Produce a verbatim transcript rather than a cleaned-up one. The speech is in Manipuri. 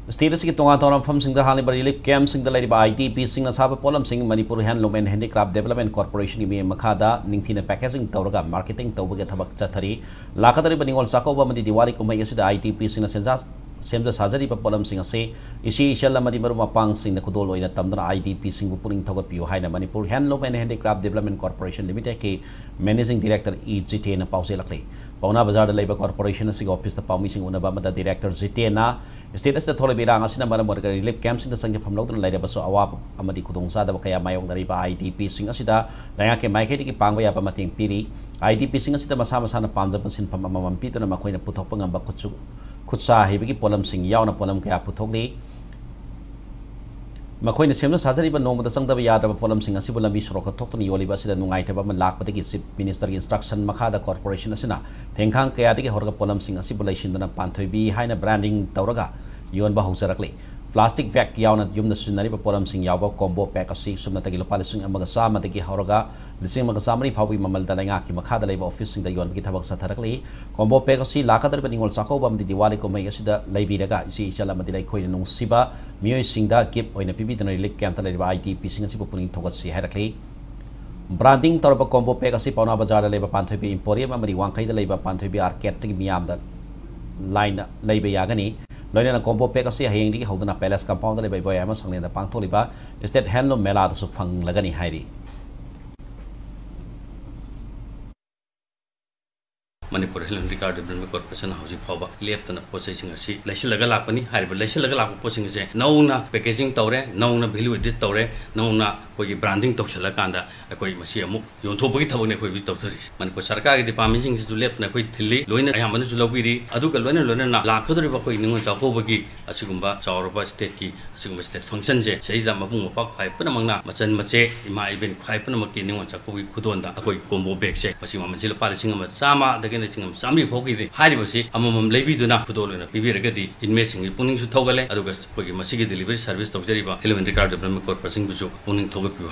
State ꯑꯁꯤꯒꯤ ꯇꯣꯉꯥꯟ ꯇꯣꯉꯥꯟꯕ ꯃꯐꯝꯁꯤꯡꯗ ꯍꯥꯡꯂꯤꯕ relief camp ꯁꯤꯡꯗ ꯂꯩꯔꯤꯕ IDP ꯁꯤꯡꯅ ꯁꯥꯕ ꯄꯣꯠꯂꯝꯁꯤꯡ Manipur Handloom and Handicraft Development Corporation ꯒꯤ ꯃꯤꯠꯌꯦꯡ ꯃꯈꯥꯗ ꯅꯤꯡꯊꯤꯅ packaging ꯇꯧꯔꯒ marketing ꯇꯧꯕꯒꯤ ꯊꯕꯛ ꯆꯠꯊꯔꯤ꯫ ꯂꯥꯛꯀꯗꯧꯔꯤꯕ ꯅꯤꯉꯣꯜ ꯆꯥꯛꯀꯧꯕ ꯑꯃꯗꯤ ꯗꯤꯋꯥꯂꯤ ꯀꯨꯝꯍꯩ ꯑꯁꯤꯗ IDP ꯁꯤꯡꯅ ꯁꯦꯝꯖꯥ-, ꯁꯦꯝꯖ ꯁꯥꯖꯔꯤꯕ ꯄꯣꯠꯂꯝꯁꯤꯡ ꯑꯁꯤ ꯏꯆꯦ ꯏꯆꯜ ꯑꯃꯗꯤ ꯃꯔꯨꯞ ꯃꯄꯥꯡꯁꯤꯡꯅ ꯈꯨꯗꯣꯜ ꯑꯣꯏꯅ ꯇꯝꯗꯨꯅ IDP ꯁꯤꯡꯕꯨ ꯄꯨꯛꯅꯤꯡ ꯊꯧꯒꯠꯄꯤꯌꯨ ꯍꯥꯏꯅ Manipur Handloom and Handicraft Development Corporation Limited ꯀꯤ Managing Director ꯏ ꯖꯤꯇꯦꯟꯅ ꯄꯥꯎꯖꯦꯜꯂꯛꯂꯤ꯫ ꯄꯥꯎꯅꯥ ꯕꯖꯥꯔꯗ ꯂꯩꯕ corporation ꯑꯁꯤꯒꯤ office ꯇ ꯄꯥꯎꯃꯤꯁꯤꯡ ꯎꯅꯕ ꯑꯃꯗ Director ꯖꯤꯇꯦꯟꯅ state ꯑꯁꯤꯗ ꯊꯣꯛꯂꯤꯕ ꯏꯔꯥꯡ ꯑꯁꯤꯅ ꯃꯔꯝ ꯑꯣꯏꯔꯒ relief camp ꯁꯤꯡꯗ ꯆꯪꯖꯐꯝ ꯂꯧꯗꯨꯅ ꯂꯩꯔꯕꯁꯨ ꯑꯋꯥꯕ ꯑꯃꯗꯤ ꯈꯨꯗꯣꯡꯆꯥꯗꯕ ꯀꯌꯥ ꯃꯥꯌꯣꯛꯅꯔꯤꯕ IDP ꯁꯤꯡ ꯑꯁꯤꯗ ꯂꯩꯉꯥꯛꯀꯤ ꯃꯥꯏꯀꯩꯗꯒꯤ ꯄꯥꯡꯕ ꯌꯥꯕ ꯃꯇꯦꯡ ꯄꯤꯔꯤ꯫ IDP ꯁꯤꯡ ꯑꯁꯤꯗ ꯃꯁꯥ ꯃꯁꯥꯅ ꯄꯥꯝꯖꯕ ꯁꯤꯟꯐꯝ ꯑꯃꯃꯝ ꯄꯤꯗꯨꯅ ꯃꯈꯣꯏꯅ ꯄꯨꯊꯣꯛꯄ ꯉꯝꯕ ꯈꯨꯠꯁꯨ-, ꯈꯨꯠꯁꯥ ꯍꯩꯕꯒꯤ ꯄꯣꯠꯂꯝꯁꯤꯡ ꯌꯥꯎꯅ ꯄꯣꯠꯂꯝ ꯀꯌꯥ ꯄꯨꯊꯣꯛꯂꯤ꯫ ꯃꯈꯣꯏꯅ ꯁꯦꯝꯖ ꯁꯥꯖꯔꯤꯕ ꯅꯣꯡꯃꯗ ꯆꯪꯗꯕ ꯌꯥꯗ꯭ꯔꯕ ꯄꯣꯠꯂꯝꯁꯤꯡ ꯑꯁꯤꯕꯨ ꯂꯝꯕꯤ ꯁꯣꯔꯣꯛꯇ ꯊꯣꯛꯇꯨꯅ ꯌꯣꯜꯂꯤꯕ ꯑꯁꯤꯗ ꯅꯨꯡꯉꯥꯏꯇꯕ ꯑꯃ ꯂꯥꯛꯄꯗꯒꯤ Chief Minister ꯒꯤ instruction ꯃꯈꯥꯗ corporation ꯑꯁꯤꯅ ꯊꯦꯡꯈꯥꯡ ꯀꯌꯥꯗꯒꯤ ꯍꯧꯔꯒ ꯄꯣꯠꯂꯝꯁꯤꯡ ꯑꯁꯤꯕꯨ ꯂꯩꯁꯤꯟꯗꯨꯅ ꯄꯥꯟꯊꯣꯏꯕꯤ ꯍꯥꯏꯅ branding ꯇꯧꯔꯒ ꯌꯣꯟꯕ ꯍꯧꯖꯔꯛꯂꯤ꯫ Plastic bag ꯌꯥꯎꯅ ꯌꯨꯝꯗ ꯁꯤꯖꯤꯟꯅꯔꯤꯕ ꯄꯣꯠꯂꯝꯁꯤꯡ ꯌꯥꯎꯕ combo pack ꯑꯁꯤ ꯁꯨꯞꯅꯇꯒꯤ ꯂꯨꯄꯥ ꯂꯤꯁꯤꯡ ꯑꯃꯒ ꯆꯥꯝꯃꯗꯒꯤ ꯍꯧꯔꯒ ꯂꯤꯁꯤꯡ ꯑꯃꯒ ꯆꯥꯃꯔꯤ ꯐꯥꯎꯕꯒꯤ ꯃꯃꯜꯗ ꯂꯩꯉꯥꯛꯀꯤ ꯃꯈꯥꯗ ꯂꯩꯕ office ꯁꯤꯡꯗ ꯌꯣꯟꯕꯒꯤ ꯊꯕꯛ ꯆꯠꯊꯔꯛꯂꯤ꯫ Combo pack ꯑꯁꯤ ꯂꯥꯛꯀꯗꯧꯔꯤꯕ ꯅꯤꯉꯣꯜ ꯆꯥꯛꯀꯧꯕ ꯑꯃꯗꯤ ꯗꯤꯋꯥꯂꯤ ꯀꯨꯝꯍꯩ ꯑꯁꯤꯗ ꯂꯩꯕꯤꯔꯒ ꯏꯆꯦ ꯏꯆꯜ ꯑꯃꯗꯤ ꯑꯩꯈꯣꯏꯅ ꯅꯨꯡꯁꯤꯕ ꯃꯤꯑꯣꯏꯁꯤꯡꯗ gift ꯑꯣꯏꯅ ꯄꯤꯕꯤꯗꯨꯅ relief camp ꯇ ꯂꯩꯔꯤꯕ IDP ꯁꯤꯡ ꯑꯁꯤꯕꯨ ꯄꯨꯛꯅꯤꯡ ꯊꯧꯒꯠꯁꯤ ꯍꯥꯏꯔꯛꯂꯤ꯫ Branding ꯇꯧꯔꯕ combo pack ꯑꯁꯤ ꯄꯥꯎꯅꯥ ꯕꯖꯥꯔꯗ ꯂꯩꯕ ꯄꯥꯟꯊꯣꯏꯕꯤ Emporium ꯑꯃꯗꯤ ꯋꯥꯡꯈꯩꯗ ꯂꯩꯕ ꯄꯥꯟꯊꯣꯏꯕꯤ Arcade ꯇꯒꯤ ꯃꯤꯌꯥꯝꯗ line ꯂꯩꯕ ꯌꯥꯒꯅꯤ꯫ ꯂꯣꯏꯅꯅ combo pack ꯑꯁꯤ ꯍꯌꯦꯡꯗꯒꯤ ꯍꯧꯗꯨꯅ Palace Compound ꯗ ꯂꯩꯕ ꯏꯕꯣꯌꯥꯏꯃ ꯁꯪꯂꯦꯟꯗ ꯄꯥꯡꯊꯣꯛꯂꯤꯕ State Handloom ꯃꯦꯂꯥꯗꯁꯨ ꯐꯪꯂꯒꯅꯤ ꯍꯥꯏꯔꯤ꯫ Manipur Handloom Handicraft Development Corporation ꯅ ꯍꯧꯖꯤꯛ ꯐꯥꯎꯕ ꯂꯦꯞꯇꯅ ꯄꯣꯠ ꯆꯩꯁꯤꯡ ꯑꯁꯤ ꯂꯩꯁꯤꯜꯂꯒ ꯂꯥꯛꯄꯅꯤ꯫ ꯍꯥꯏꯔꯤꯕ ꯂꯩꯁꯤꯜꯂꯒ ꯂꯥꯛꯄ ꯄꯣꯠꯁꯤꯡ ꯑꯁꯦ ꯅꯧꯅ packaging ꯇꯧꯔꯦ, ꯅꯧꯅ value added ꯇꯧꯔꯦ, ꯅꯧꯅ ꯑꯩꯈꯣꯏꯒꯤ branding ꯇꯧꯁꯤꯜꯂꯀꯥꯟꯗ ꯑꯩꯈꯣꯏ ꯃꯁꯤ ꯑꯃꯨꯛ ꯌꯣꯟꯊꯣꯛꯄꯒꯤ ꯊꯕꯛꯅꯤ ꯑꯩꯈꯣꯏ ꯍꯧꯖꯤꯛ ꯇꯧꯖꯔꯤꯁꯤ꯫ ꯃꯅꯤꯄꯨꯔ ꯁꯔꯀꯥꯔꯒꯤ department ꯁꯤꯡꯁꯤꯁꯨ ꯂꯦꯞꯇꯅ ꯑꯩꯈꯣꯏ ꯊꯤꯜꯂꯤ, ꯂꯣꯏꯅ ꯑꯌꯥꯝꯕꯅꯁꯨ ꯂꯧꯕꯤꯔꯤ꯫ ꯑꯗꯨꯒ ꯂꯣꯏꯅ ꯂꯣꯏꯅꯅ ꯂꯥꯛꯀꯗꯧꯔꯤꯕ ꯑꯩꯈꯣꯏ ꯅꯤꯉꯣꯜ ꯆꯥꯛꯀꯧꯕꯒꯤ ꯑꯁꯤꯒꯨꯝꯕ ꯆꯥꯎꯔꯕ state ꯀꯤ ꯑꯁꯤꯒꯨꯝꯕ state function ꯁꯦ ꯁꯤꯗꯩꯗ ꯃꯕꯨꯡ ꯃꯧꯄ꯭ꯋꯥ ꯈ꯭ꯋꯥꯏ ꯄꯨꯝꯅꯃꯛꯅ, ꯃꯆꯟ ꯃꯆꯦ, ꯏꯃꯥ ꯏꯕꯦꯟ ꯈ꯭ꯋꯥꯏ ꯄꯨꯝꯅꯃꯛꯀꯤ ꯅꯤꯉꯣꯜ ꯆꯥꯛꯀꯧꯕꯒꯤ ꯈꯨꯗꯣꯜꯗ ꯑꯩꯈꯣꯏ combo bag ꯁꯦ, ꯃꯁꯤ ꯃꯃꯜꯁꯤ ꯂꯨꯄꯥ ꯂꯤꯁꯤꯡ ꯑꯃ ꯆꯥꯝꯃꯗꯒꯤꯅ ꯂꯤꯁꯤꯡ ꯑꯃ ꯆꯥꯝꯃꯔꯤ ꯐꯥꯎꯒꯤꯗꯤ ꯍꯥꯏꯔꯤꯕꯁꯤ ꯑꯃꯃꯝ ꯂꯩꯕꯤꯗꯨꯅ ꯈꯨꯗꯣꯜ ꯑꯣꯏꯅ ꯄꯤꯕꯤꯔꯒꯗꯤ inmate ꯁꯤꯡꯒꯤ ꯄꯨꯛꯅꯤꯡꯁꯨ ꯊꯧꯒꯠꯂꯦ, ꯑꯗꯨꯒ ꯑꯩꯈꯣꯏꯒꯤ ꯃꯁꯤꯒꯤ delivery service ꯇꯧꯖꯔꯤꯕ Handloom Handicraft Development Corporation ꯕꯨꯁꯨ ꯄꯨꯛꯅꯤꯡ ꯊꯧꯒꯠꯄꯤꯌꯨ꯫